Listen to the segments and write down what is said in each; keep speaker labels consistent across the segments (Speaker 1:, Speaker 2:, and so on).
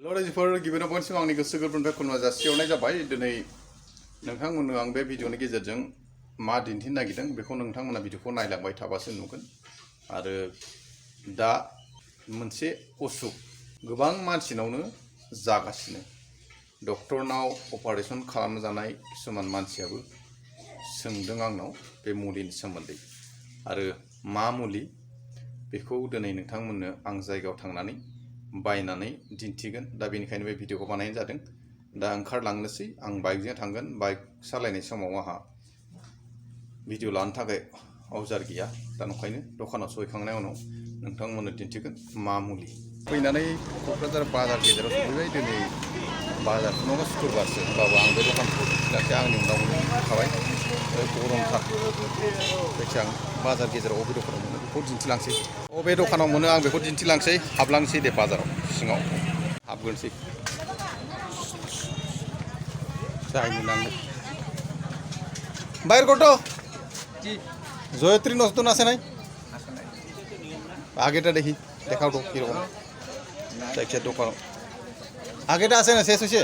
Speaker 1: लरायजोफोर गिबियावनो बयनिसिम आंनि गोसो गोरबोनिफ्राय खुलुमनाय जासिहरनाय जाबाय। दिनै नोंथांमोननो आं बे भिडिअनि गेजेरजों मा दिन्थिनो नागिरदों बेखौ नोंथांमोना भिडिअखौ नायलांबाय थाबासो नुगोन। आरो दा मोनसे असुख गोबां मानसिनावनो जागासिनो। डक्टरनाव अपारेशन खालामनो जानाय किसुमान मानसियाबो सोंदों आंनाव बे मुलिनि सोमोन्दै आरो मा मुलि बेखौ दिनै नोंथांमोननो आं जायगायाव थांनानै बायनानै दिन्थिगोन। दा बेनिखायनो बे भिडिअखौ बानायनाय जादों। दा ओंखारलांनोसै आं बाइकजों थांगोन। बाइक सालायनाय समाव आंहा भिडिअ लानो थाखाय औजार गैया। दा ओंखायनो दखानाव सहैखांनायनि उनाव नोंथांमोननो दिन्थिगोन मा मुलि। फैनानै क'क्राझार बाजार गेजेराव सफैबाय। दिनै बाजारथ' नङा सुक्रुबारसो, होमबाबो आं बे दखानखौ दिन्थिलांसै। आंनि उनाव थाबाय गरमथार जायखिया आं बाजार गेजेराव अबे दखानाव मोनो बेखौ दिन्थिलांसै। अबे दखानाव मोनो आं बेखौ दिन्थिलांसै। हाबलांसै दे बाजाराव सिङाव हाबग्रोनोसै। जायनो नांगौ বাইর করতো জয়ত্রী নতুন আছে নাই আগেটা দেখি দেখাও তো কিরকম যাইছে দোকান আগেটা আছে না শেষ হয়েছে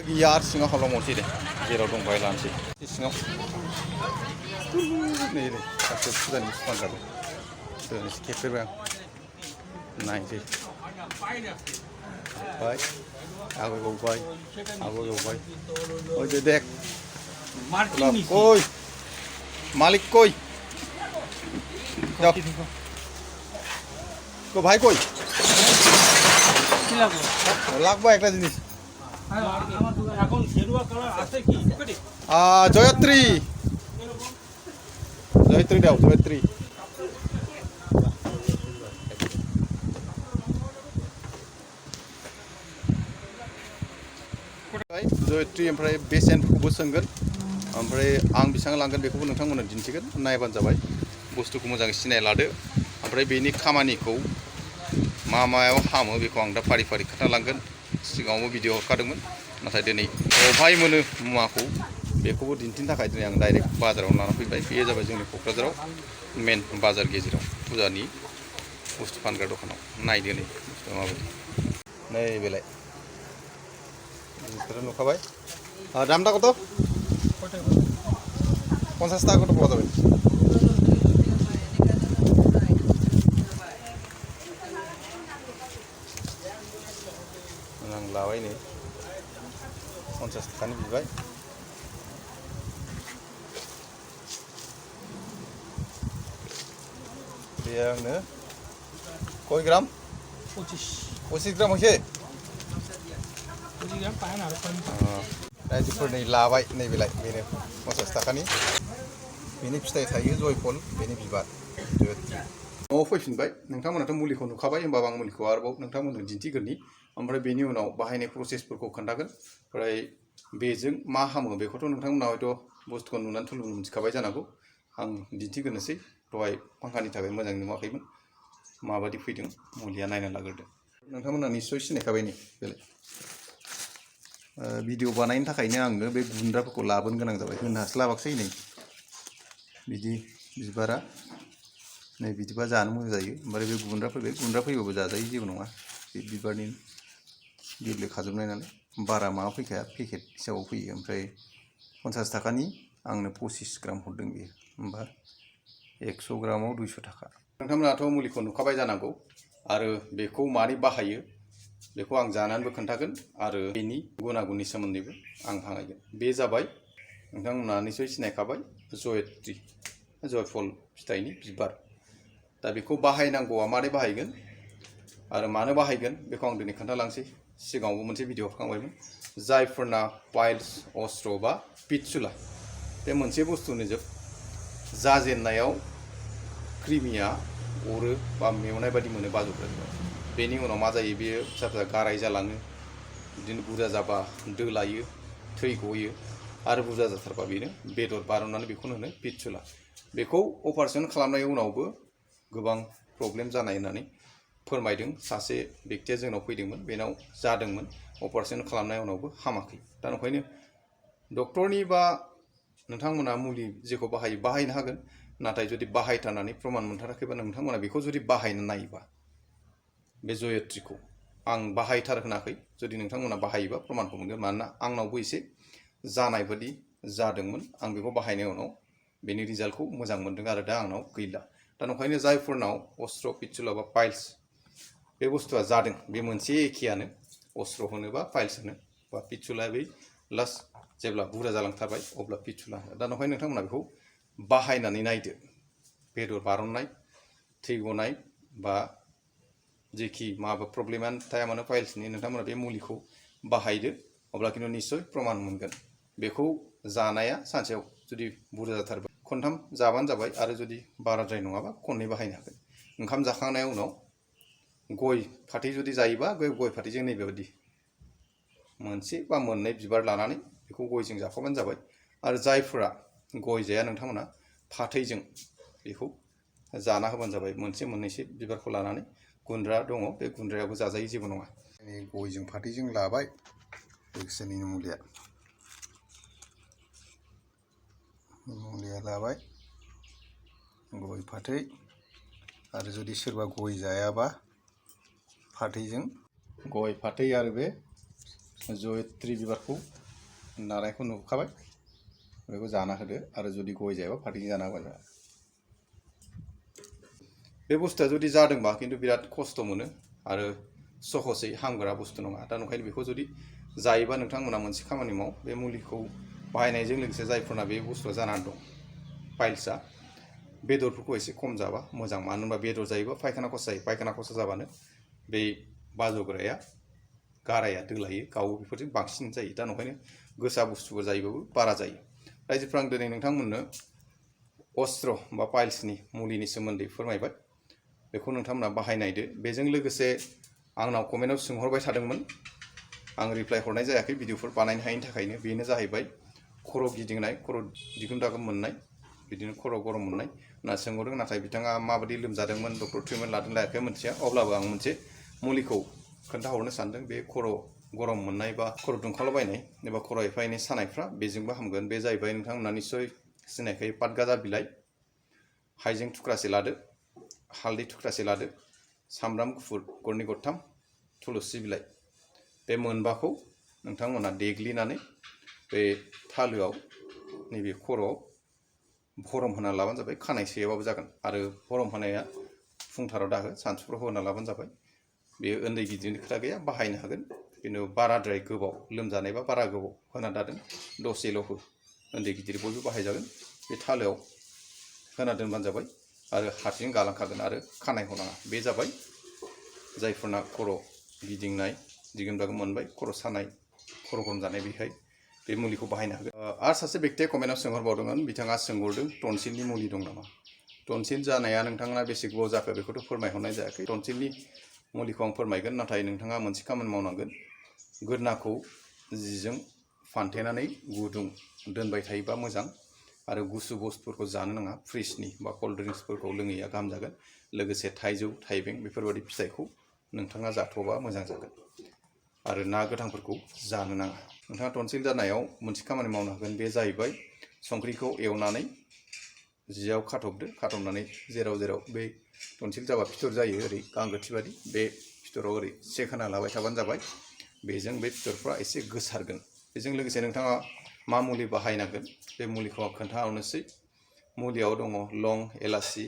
Speaker 1: গিয়া আর সিङाव हाबलांबावनोसै दे जेराव दं बाहाय लानोसै सिङाव नै नै गासैबो फुजानि दखान जाबाय दोननोसै खेबफेरबाय आं नायनोसै बाय आगो गबाय ओइ दे देख কই মালিক কই তো ভাই কই লাগবে একটা জিনিস জয়ত্রী জয়ত্রী দাও জয়ত্রী जयत्रि ओमफ्राय बेसेनफोरखौबो सोंगोन ओमफ्राय आं बेसेबां लांगोन बेखौबो नोंथांमोननो दिन्थिगोन। नायबानो जाबाय बुस्थुखौ मोजाङै सिनाय लादो। ओमफ्राय बेनि खामानिखौ मा मायाव हामो बेखौ आं दा फारि फारि खोन्थालांगोन। सिगाङावबो भिडिअ हरखादोंमोन, नाथाय दिनै बबेहाय मोनो मुवाखौ बेखौबो दिन्थिनो थाखाय दिनै आं डाइरेक्ट बाजाराव लाना फैबाय। बेयो जाबाय जोंनि क'क्राझाराव मेन बाजार गेजेराव फुजानि बुस्थु फानग्रा दखानाव। नायदो नै बुस्थुआ माबायदि नै बेलाय जिनिसखौथ' नुखाबाय। दामটা কত 50 টাকা করে পাওয়া যাবে। आं लाबाय नै 50 টাকাनि बिबाय। बे आंनो कय ग्राम 25 ग्राम হইছে रायजोफोरनि लाबाय नैबेलाय बेनो 50 टाकानि। बेनि फिथाइ थायो जयफल, बेनि बिबार जयत्रि। न'आव फैफिनबाय। नोंथांमोनाथ' मुलिखौ नुखाबाय, होमबाबो आं मुलिखौ आरोबाव नोंथांमोननो दिन्थिगोननि। ओमफ्राय बेनि उनाव बाहायनाय प्रसेसफोरखौ खोन्थागोन। ओमफ्राय बेजों मा हामो बेखौथ' नोंथांमोना हयथ' बुस्थुखौ नुनानै थुलुंगा मोनथिखाबाय जानांगौ। आं दिन्थिग्रोनोसै। दहाय फांखानि थाखाय मोजां नुवाखैमोन माबायदि फैदों मुलिया, नायना लाग्रोदो। नोंथांमोना निस्सय सिनायखाबाय नै बेलाय भिडिअ बानायनो थाखायनो आंनो बे गुन्द्राफोरखौ लाबोनो गोनां जाबाय। होनो हास्लाबाखसै नै बिदि बिबारा नै बिदिबा जानो मोजां जायो। ओमफ्राय बे गुन्द्रा फैबाबो जाजायो, जेबो नङा। बे बिबारनि गेब्लेखाजोबनाय नालाय बारा माबा फैखाया, पेकेट हिसाबाव फैयो। ओमफ्राय 50 टाकानि आंनो 25 ग्राम हरदों बेयो, होमबा 100 ग्रामाव 200 टाका। नोंथांमोनाथ' मुलिखौ नुखाबाय जानांगौ आरो बेखौ मारै बाहायो बेखौ आं जानानैबो खोन्थागोन आरो बेनि गुनागुननि सोमोन्दैबो आं भाङायगोन। बे जाबाय नोंथांमोना निस्सय सिनायखाबाय जयत्रि, जयफल फिथाइनि बिबार। दा बेखौ बाहायनांगौआ मारै बाहायगोन आरो मानो बाहायगोन बेखौ आं दिनै खोन्थालांसै। सिगाङावबो मोनसे भिडिअ हरखांबायमोन। जायफोरना पाइल्स, अस्ट्र बा पित्सुला बे मोनसे बुस्थुनि जाजेननायाव क्रिमिया अरो बा मेवनाय बायदि मोनो बाजुफ्रा। बेनि उनाव मा जायो, बेयो फिसा फिसा गाराय जालाङो। बिदिनो बुरजा जाबा दोलायो, थै गयो आरो बुरजा जाथारबा बेनो बेदर बारननानै बेखौनो होनो पित्सुला। बेखौ अपारेशन खालामनाय उनावबो गोबां प्रब्लेम जानाय होननानै फोरमायदों। सासे बेक्तिया जोंनाव फैदोंमोन, बेनाव जादोंमोन, अपारेशन खालामनाय उनावबो हामाखै। दा ओंखायनो डक्टरनि बा नोंथांमोना मुलि जेखौ बाहायो बाहायनो हागोन, नाथाय जुदि बाहायथारनानै प्रमान मोनथाराखैबा नोंथांमोना बेखौ जुदि बाहायनो नायोबा बे जयत्रीखौ आं बाहायथार होनाखै, जुदि नोंथांमोना बाहायोबा प्रमाणखौ मोनगोन। मानोना आंनावबो एसे जानाय बादि जादोंमोन, आं बेखौ बाहायनायनि उनाव बेनि रिजाल्टखौ मोजां मोनदों आरो दा आंनाव गैला। दा नंखायनो जायफोरनाव अस्ट्र पित्सुला बा पाइल्स बे बुस्थुआ जादों, बे मोनसे एखेयानो, अस्ट्र होनो बा पाइल्स होनो बा पित्सुला, बै लास्ट जेब्ला बुरजा जालांथारबाय अब्ला पित्सुला होनो। दा नंखायनो नोंथांमोना बेखौ बाहायनानै नायदो। बेदर बारननाय, थै गनाय बा जेखि माबा प्रब्लेमानो थाया मानो पाइल्सनि, नोंथांमोना बे मुलिखौ बाहायदो, अब्ला खिन्थु निस्सय प्रमाण मोनगोन। बेखौ जानाया सानसेयाव जुदि बुरजा जाथारबा खनथाम जाबानो जाबाय, आरो जुदि बाराद्राय नङाबा खननै बाहायनो हागोन। ओंखाम जाखांनायनि उनाव गय फाथै जुदि जायोबा बे गय फाथैजों नैबेबादि मोनसे बा मोननै बिबार लानानै बेखौ गयजों जाफाबानो जाबाय। आरो जायफोरा गय जाया नोंथांमोना फाथैजों बेखौ जाना होबानो जाबाय, मोनसे मोननैसो बिबारखौ लानानै। गुन्द्रा दङ, बे गुन्द्रायाबो जाजायो, जेबो नङा। गयजों फाथैजों लाबाय लोगोसेनो मुलिया लाबाय, गय फाथै, आरो जुदि सोरबा गय जायाबा फाथैजों गय फाथै आरो बे जयत्री बिबारखौ नानायखौ नुखाबाय, बेखौ जाना होदो। आरो जुदि गय जायाबा फाथैजों जाना होबानो। बे बुस्थुआ जुदि जादोंबा खिन्थु बिराद खस्थ' मोनो आरो सहसै हामग्रा बुस्थु नङा। दा नंखायनो बेखौ जुदि जायोबा नोंथांमोना मोनसे खामानि माव, बे मुलिखौ बाहायनायजों लोगोसे जायफोरना बे बुस्थुआ जानानै दं पाइल्सआ, बेदरफोरखौ एसे खम जाबा मोजां। मानो होनबा बेदर जायोबा फायखाना खस जायो, फायखाना खस जाबानो बे बाजग्राया गाराया दोलायो, गावो, बेफोरजों बांसिन जायो। दा नंखायनो गोसा बुस्थुफोर जायोबाबो बारा जायो। रायजोफ्रा आं दिनै नोंथांमोननो अस्ट्र बा पाइल्सनि मुलिनि सोमोन्दै फोरमायबाय, बेखौ नोंथांमोना बाहायनायदो। बेजों लोगोसे आंनाव कमेन्टआव सोंहरबाय थादोंमोन, आं रिप्लाइ हरनाय जायाखै भिडिअफोर बानायनो हायिनि थाखायनो। बेनो जाहैबाय खर' गिदिंनाय, खर' दिगुन दागुन मोननाय, बिदिनो खर' गरम मोननाय होनना सोंहरदों। नाथाय बिथाङा माबायदि लोमजादोंमोन, डक्टर ट्रिटमेन्ट लादों लायाखै मिथिया। अब्लाबो आं मोनसे मुलिखौ खोन्थाहरनो सानदों। बे खर' गरम मोननाय बा खर' दुंखावलाबायनाय एबा खर' एफा एनै सानायफ्रा बेजोंबो हामगोन। बे जाहैबाय नोंथांमोना निस्सय सिनायखायो, पातगाजा बिलाइ, हाइजें थुख्रासे लादो, हालदै थुख्रासे लादो, सामब्राम गुफुर गरनै गरथाम, थुलुसि बिलाइ, बे मोनबाखौ नोंथांमोना देग्लिनानै बे थालोआव नैबे खर'आव भरम होना लाबानो जाबाय। खानाय सोयाबाबो जागोन। आरो भरम होनाया फुंथाराव दाहो, सानसुफ्राव होना लाबानो जाबाय। बेयो उन्दै गिदिरनि खोथा गैया, बाहायनो हागोन। खिन्थु बाराद्राय गोबाव लोमजानायबा बारा गोबाव होना दादों, दसेल' हो, उन्दै गिदिर बयबो बाहायजागोन। बे थालोआव होना दोनबानो जाबाय आरो हारसिं गालांखागोन आरो खानाय हनाङा। बे जाबाय जायफोरना खर' गिदिंनाय, दिगुन दागुन मोनबाय, खर' सानाय, खर' गरम जानाय, बेहाय बे मुलिखौ बाहायनो हागोन। आरो सासे बेक्तिया कमेन्टआव सोंहरबावदोंमोन, बिथाङा सोंहरदों टनसिलनि मुलि दं नामा। टनसिल जानाया नोंथाङा बेसे गोबाव जाखो बेखौथ' फोरमायहरनाय जायाखै। टनसिलनि मुलिखौ आं फोरमायगोन, नाथाय नोंथाङा मोनसे खामानि मावनांगोन। गोदनाखौ जिजों फान्थेनानै गुदुं दोनबाय थायोबा मोजां। आरो गुसु बुस्थुफोरखौ जानो नाङा, फ्रिजनि बा कल्ड ड्रिंक्सफोरखौ लोङैया गाहाम जागोन। लोगोसे थाइजौ, थाइबें बेफोरबायदि फिथाइखौ नोंथाङा जाथ'बा मोजां जागोन। आरो ना गोथांफोरखौ जानो नाङा। नोंथाङा टनसिल जानायाव मोनसे खामानि मावनो हागोन, बे जाहैबाय संख्रिखौ एवनानै जियाव खाथबदो, खाथबनानै जेराव जेराव बे टनसिल जाबा फिथर जायो, ओरै गांगोथि बादि, बे फिथराव ओरै सेक होना लाबाय थाबानो जाबाय। बेजों बे फिथरफ्रा एसे गोसारगोन। बेजों लोगोसे नोंथाङा मा मुलि बाहायनांगोन, बे मुलिखौ आं खोन्थाहरनोसै। मुलियाव दङ लं, एलासि,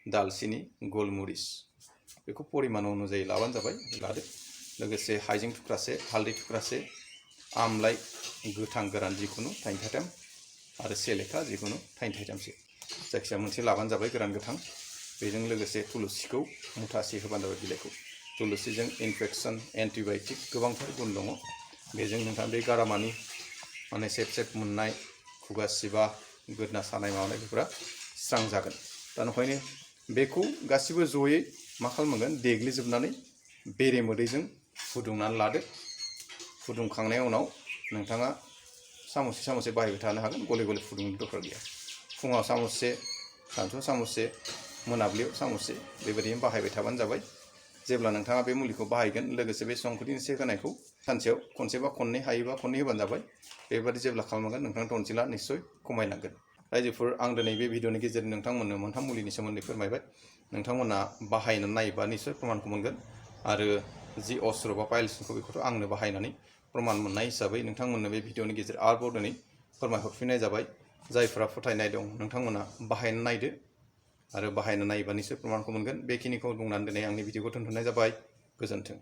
Speaker 1: दालसिनि, गलमुरिस। बेखौ परिमान अनुजायै लाबानो जाबाय, लादो। लोगोसे हाइजें थुख्रासे, हालदै थुख्रासे, आमलाइ गोथां गोरान जिखुनु थाइनै थाइथाम, आरो सेलेखा जिखुनु थाइनै थाइथामसो, जायखिजाया मोनसे लाबानो जाबाय गोरान गोथां। बेजों लोगोसे थुलुसिखौ मुथासे होबानो जाबाय बिलाइखौ। थुलुसिजों इनफेक्सन, एन्टिबाय'टिक गोबांथार गुन दङ। बेजों नोंथाङा बे गारामानि माने सेब सेब मोननाय, खुगा सिबा, गोदना सानाय माबानाय बेफोरा स्रां जागोन। दा नंखायनो बेखौ गासिबो जयै मा खालामनांगोन, देग्लिजोबनानै बेरे मोदैजों फुदुंनानै लादो। फुदुंखांनायनि उनाव नोंथाङा सामससे सामससे बाहायबाय थानो हागोन, गले गले फुदुंनो दरकार गैया। फुङाव सामससे, सानसुआव सामससे, मोनाबिलियाव सामससे, बेबायदिनो बाहायबाय थाबानो जाबाय। जेब्ला नोंथाङा बे मुलिखौ बाहायगोन, लोगोसे बे संख्रि एसे होनायखौ सानसेयाव खनसे बा खननै, हायोबा खननै होबानो जाबाय। बेबायदि जेब्ला खालामगोन, नोंथांनि टनसिला निस्सय खमायलांगोन। रायजोफोर, आं दिनै बे भिडिअनि गेजेरजों नोंथांमोननो मोनथाम मुलिनि सोमोन्दै फोरमायबाय। नोंथांमोना बाहायनानै नायोबा निस्सय प्रमाणखौ मोनगोन। आरो जि अस्त्र बा पाइल्सखौ बेखौथ' आंनो बाहायनानै प्रमान मोननाय हिसाबै नोंथांमोननो बे भिडिअनि गेजेराव आरोबाव दिनै फोरमायहरफिननाय जाबाय। जायफोरा फोथायनाय दं नोंथांमोना बाहायना नायदो आरो बाहायना नायोबा निसय प्रमानखौ मोनगोन। बेखिनिखौ बुंनानै दिनै आंनि भिडिअखौ दोनथ'नाय जाबाय। गोजोन्थों।